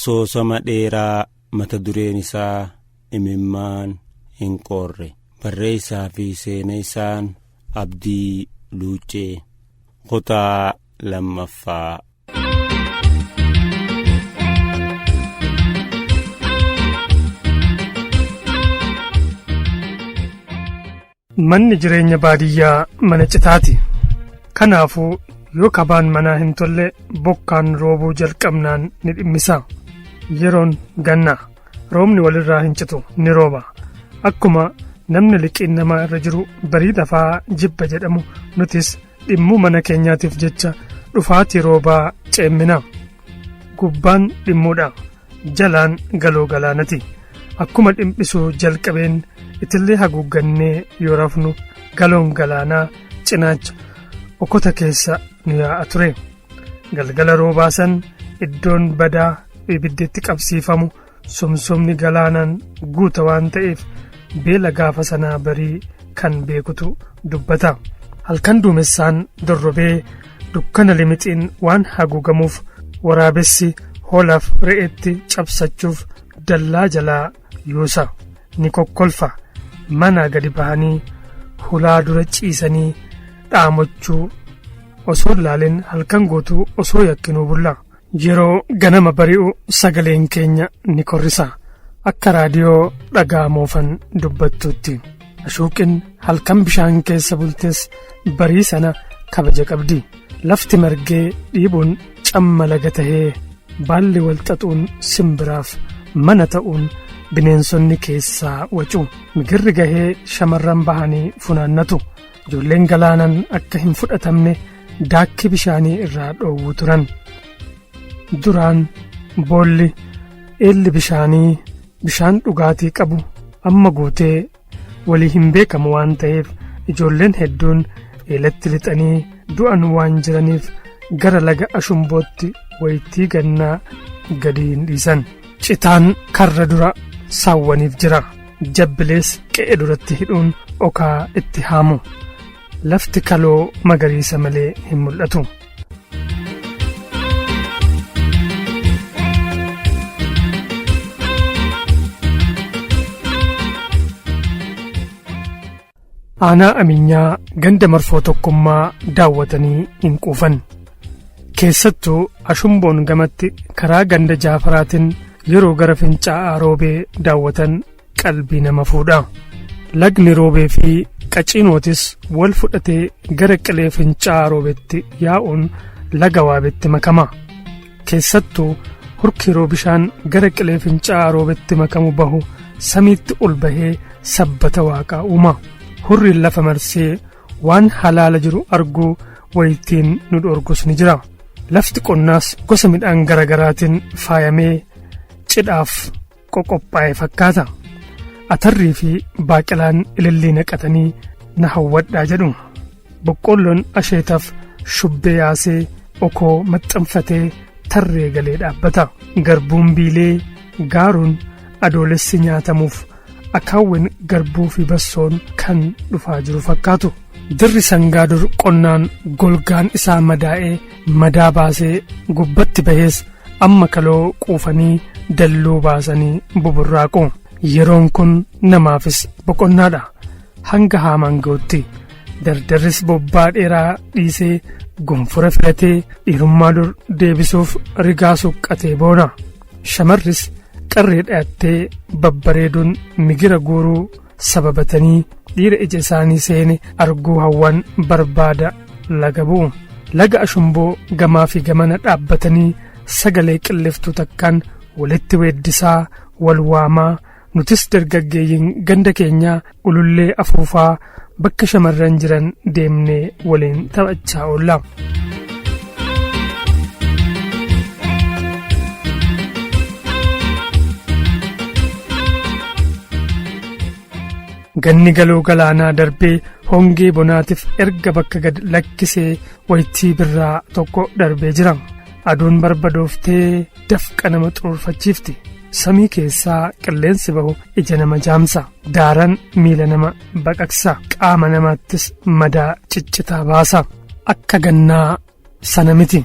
Asoosama dheeraa mata dureen isaa Imimmaan hin qoorre. Barreessaa fi seenessaan Abdii Luuccee. Kutaa lammaffaa. Manni jireenya baadiyyaa mana citaati. Kanaafuu yoo kabaan manaa hin tolle bokkaan roobuu jalqabnaan ni dhimmisa. Yeroon ganna roobni walirraa hin citu ni rooba. Akkuma namni liqiin namaa irra jiru barii lafaa jibba jedhamu nutis dhimmuu mana keenyaatiif jecha dhufaatii roobaa ceemmina. Gubbaan dhimmuudha. Jalaan galoo galaanati. Akkuma dhimphisuu jalqabeen itillee haguuggannee yoo rafnu galoon galaanaa cinaacha okota keessa nu yaa'a ture. Galgala roobaa san iddoon badaa ibidditti qabsiifamu sumsumni galaanaan guuta waan ta'eef beela gaafa sanaa barii kan beekutu dubbata. Halkan duumessaan dorrobee dukkana limixiin waan haguugamuuf waraabessi hoolaaf re'eetti cabsachuuf dallaa jalaa yuusa ni kokkolfa manaa gadi bahanii hulaa dura ciisanii dhaamochuu osoo laalin halkan guutuu osoo yakkinuu bulla. Yeroo ganama bari'u sagaleen keenya ni korrisa akka raadiyoo dhagaa moofan dubbattuutti. Ashuuqin halkan bishaan keessa bultes barii sana kabaja qabdi. Lafti margee dhiibuun camma laga tahee baalli wal xaxuun simbiraaf mana ta'uun bineensonni keessaa wacu. Migirri gahee shamarran bahanii funaannatu. Ijoolleen galaanan akka hin fudhatamne daakkii bishaanii irraa dhoowwu turan. Duraan boolli eelli bishaanii bishaan dhugaatii qabu amma guutee walii hin beekamu waan ta'eef ijoolleen hedduun eelatti lixanii du'an waan jiraniif gara laga ashumbootti waytii gannaa gadi hin dhiisan. Citaan karra dura saawwaniif jira. Jabbilees qe'ee duratti hidhuun okaa itti haamu. Lafti kaloo magariisa malee hin mul'atu. Aanaa Aminyaa ganda marfoo tokkummaa daawwatanii hin quufan. Keessattuu Ashumboon gamatti karaa ganda Jaafaraatiin yeroo gara fincaa'aa roobee daawwatan qalbii nama fuudha. Lagni roobee fi qaciinootis wal fudhatee gara qilee fincaa'aa roobetti yaa'uun laga waabetti makama. Keessattuu hurki yeroo bishaan gara qilee fincaa'aa roobetti makamu bahu samiitti ol bahee sabbata waaqaa uuma. Hurriin lafa marsee waan halaala jiru arguu wayittiin nu dhorgus ni jira. Lafti qonnaas gosa midhaan garaagaraatiin faayamee cidhaaf qoqophaa'e fakkaata. Atarrii fi baaqelaan ilillii naqatanii na hawwadhaa jedhu. Boqqoolloon asheetaaf shubbee yaasee okoo maxxanfatee tarree galee dhaabbata. Garbuun biilee gaaruun adoolessi nyaatamuuf akaawwen garbuu fi bassoon kan dhufaa jiru fakkaatu. Dirri sangaa dur qonnaan golgaan isaa madaa'ee madaa baasee gubbatti bahees amma kaloo quufanii dalluu baasanii buburraaqu. Yeroon kun namaafis boqonnaadha. Hanga haamaan ga'utti dardarris bobbaa dheeraa dhiisee gonfura filatee dhiirummaa dur deebisuuf rigaa suqqatee boona. Shamarris qarree dhayattee babbareeduun migira guuruu sababatanii dhiira ija isaanii seene arguu hawwan barbaada laga bu'u. Laga ashumboo gamaa fi gamana dhaabbatanii sagalee qilliftuu takkaan walitti weeddisaa wal waamaa nutis dargaggeeyyiin ganda keenyaa ulullee afuufaa bakka shamarran jiran deemnee waliin taphachaa oolla. Ganni galoo galaanaa darbee hongee bonaatiif erga bakka gad lakkisee waytii birraa tokko darbee jira. Aduun barbadooftee dafqa nama xuruurfachiifti. Samii keessaa qilleensi bahu ija nama jaamsa. Daaran miila nama baqaqsa. Qaama namaattis madaa ciccitaa baasa. Akka gannaa sana miti.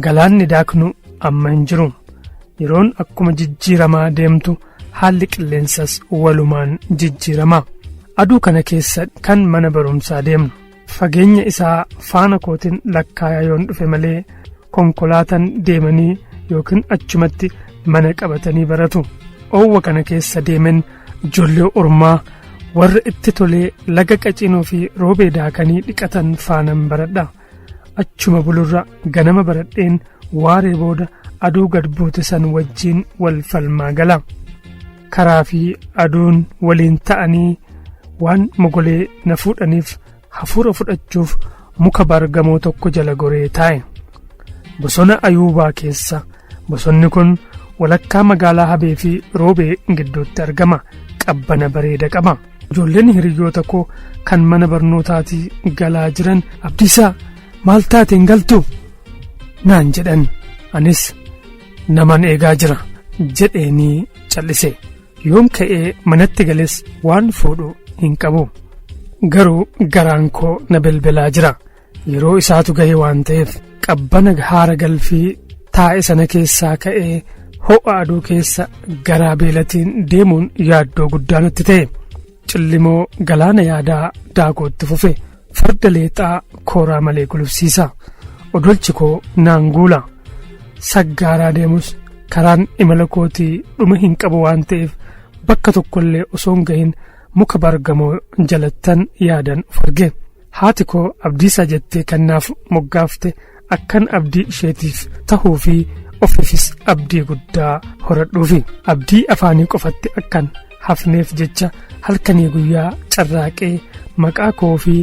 Galaanni daaknu amma hin jiru. Yeroon akkuma jijjiiramaa deemtu haalli qilleensas walumaan jijjiirama. Aduu kana keessa kan mana barumsaa deemnu. Fageenya isaa faana kootiin lakkaayaa yoon dhufe malee konkolaataan deemanii yookiin achumatti mana qabatanii baratu. Oowwa kana keessa deemen ijoollee ormaa warra itti tolee laga qacinoo fi roobee daakanii dhiqatan faanan baradha. Achuma bulurra ganama baradheen waaree booda aduu gad buute san wajjiin wal falmaa gala. Karaa fi aduun waliin ta'anii waan mogolee na fuudhaniif hafuura fudhachuuf muka baargamoo tokko jala goree taa'e. Bosona Ayuubaa keessa bosonni kun walakkaa magaalaa Habee fi Roobee gidduutti argama. Qabbana bareeda qaba. Ijoolleen hiriyoota koo kan mana barnootaatii galaa jiran Abdiisaa maal taate hin galtu naan jedhan. Anis naman eegaa jira jedheenii callise. Yoon ka'ee manatti gales waan fuudhu hin qabu. Garuu garaan koo na belbelaa jira. Yeroo isaatu gahe waan ta'eef qabbana haara galfii taa'e sana keessaa ka'ee ho'a aduu keessa garaa beelatiin deemuun yaaddoo guddaa natti ta'e. Cillimoo galaana yaadaa daakootti fufe. Farda leexaa kooraa malee gulufsiisa. Odolchi koo naan guula. Saggaaraa deemus karaan imala kootii dhuma hin qabu waan ta'eef bakka tokkollee osoo hin gahin muka baargamoo jalattan yaadan of arge. Haati koo Abdiisaa jettee kan naaf moggaafte akkan abdii isheetiif tahuu fi ofiifis abdii guddaa horadhuufi. Abdii afaanii qofatti akkan hafneef jecha halkanii guyyaa carraaqee maqaa koo fi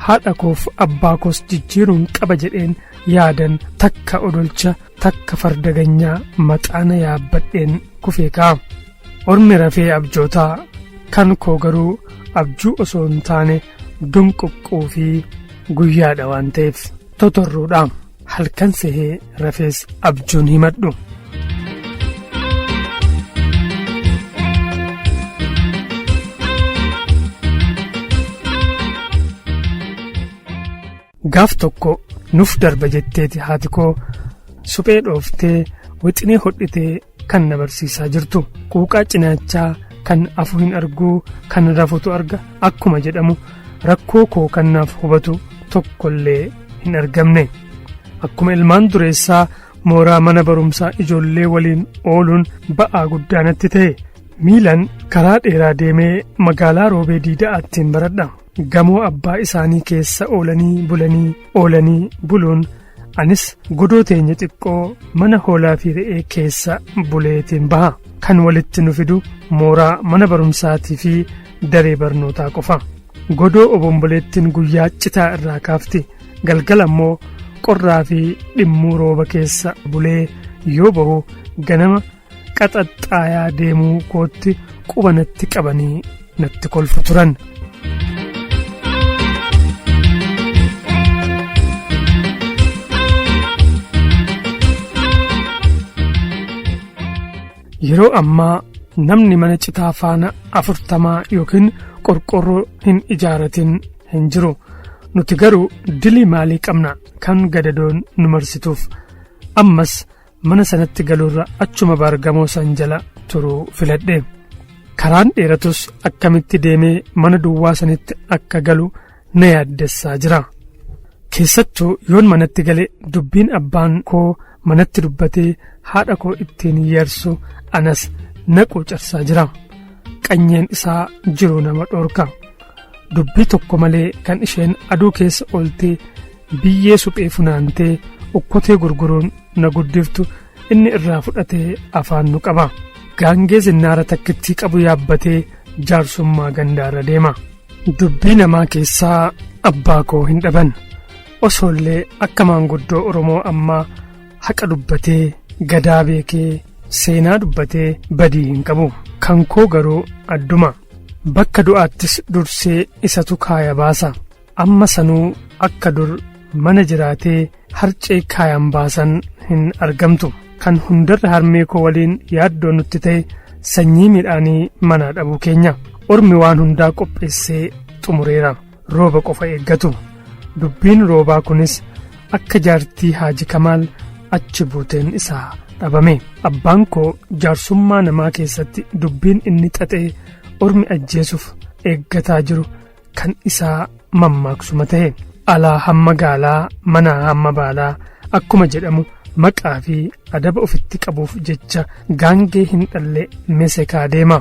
haadha koof abbaa koos jijjiiruun qaba jedheen yaadan takka odolcha takka farda ganyaa maxaana yaabbadheen kufee ka'a. Ormi rafee abjootaa kan koo garuu abjuu osoo hin taane dunquqquu fi guyyaadha waan ta'eef totorruudha. Halkan sehee rafees abjuun himadhu. Gaaf tokko nuuf darba jetteeti haati koo suphee dhooftee wixinee hodhitee kan na barsiisaa jirtu. Quuqaa cinaachaa kan afu hin arguu kan rafutu arga akkuma jedhamu rakkoo koo kan naaf hubatu tokkollee hin argamne. Akkuma ilmaan dureessaa mooraa mana barumsaa ijoollee waliin ooluun ba'aa guddaa natti ta'e. Miilan karaa dheeraa deemee magaalaa Roobee Diida'aattiin baradha. Gamoo abbaa isaanii keessa oolanii bulanii oolanii buluun anis godoo teenya xiqqoo mana hoolaa fi re'ee keessa buleetiin baha. Kan walitti nu fidu mooraa mana barumsaatii fi daree barnootaa qofa. Godoo obomboleettiin guyyaa citaa irraa kaafti. Galgala immoo qorraa fi dhimmuu rooba keessa bulee yoo bahu ganama qaxaxxaayaa deemuu kootti quba natti qabanii natti kolfu turan. Yeroo ammaa namni mana citaa faana 40 yookiin qorqorroo hin ijaaratin hin jiru. Nuti garuu dilii maalii qabna kan gadadoon nu marsituuf. Ammas mana sanatti galuurra achuma baargamoo san jala turuu filadhe. Karaan dheeratus akkamitti deemee mana duwwaa sanitti akka galu na yaaddessaa jira. Keessattuu yoon manatti gale dubbiin abbaan koo manatti dubbatee haadha koo ittiin yarsu anas na quucarsaa jira. Qanyeen isaa jiru nama dhorka. Dubbii tokko malee kan isheen aduu keessa ooltee biyyee suphee funaantee okkotee gurguruun na guddiftu inni irraa fudhatee afaan nu qaba. Gaangee zinnaara takkittii qabu yaabbatee jaarsummaa gandaarra deema. Dubbii namaa keessaa abbaa koo hin dhaban. Osoollee akka maanguddoo Oromoo ammaa haqa dubbatee gadaa beekee seenaa dubbatee badii hin qabu. Kan koo garuu adduma. Bakka du'aattis dursee isatu kaaya baasa. Amma sanuu akka dur mana jiraatee harcee kaayan baasan hin argamtu. Kan hundarra harmee koo waliin yaaddoo nutti ta'e sanyii midhaanii manaa dhabuu keenya. Ormi waan hundaa qopheessee xumureera. Rooba qofa eeggatu. Dubbiin roobaa kunis akka jaartii Haaji Kamaal achi buuteen isaa dhabame. Abbaan koo jaarsummaa namaa keessatti dubbiin inni xaxee ormi ajjeesuuf eeggataa jiru kan isaa mammaaksuma ta'e. Alaa hamma gaalaa, manaa hamma baalaa akkuma jedhamu, maqaa fi adaba ofitti qabuuf jecha gaangee hin dhalle mesekaa deema.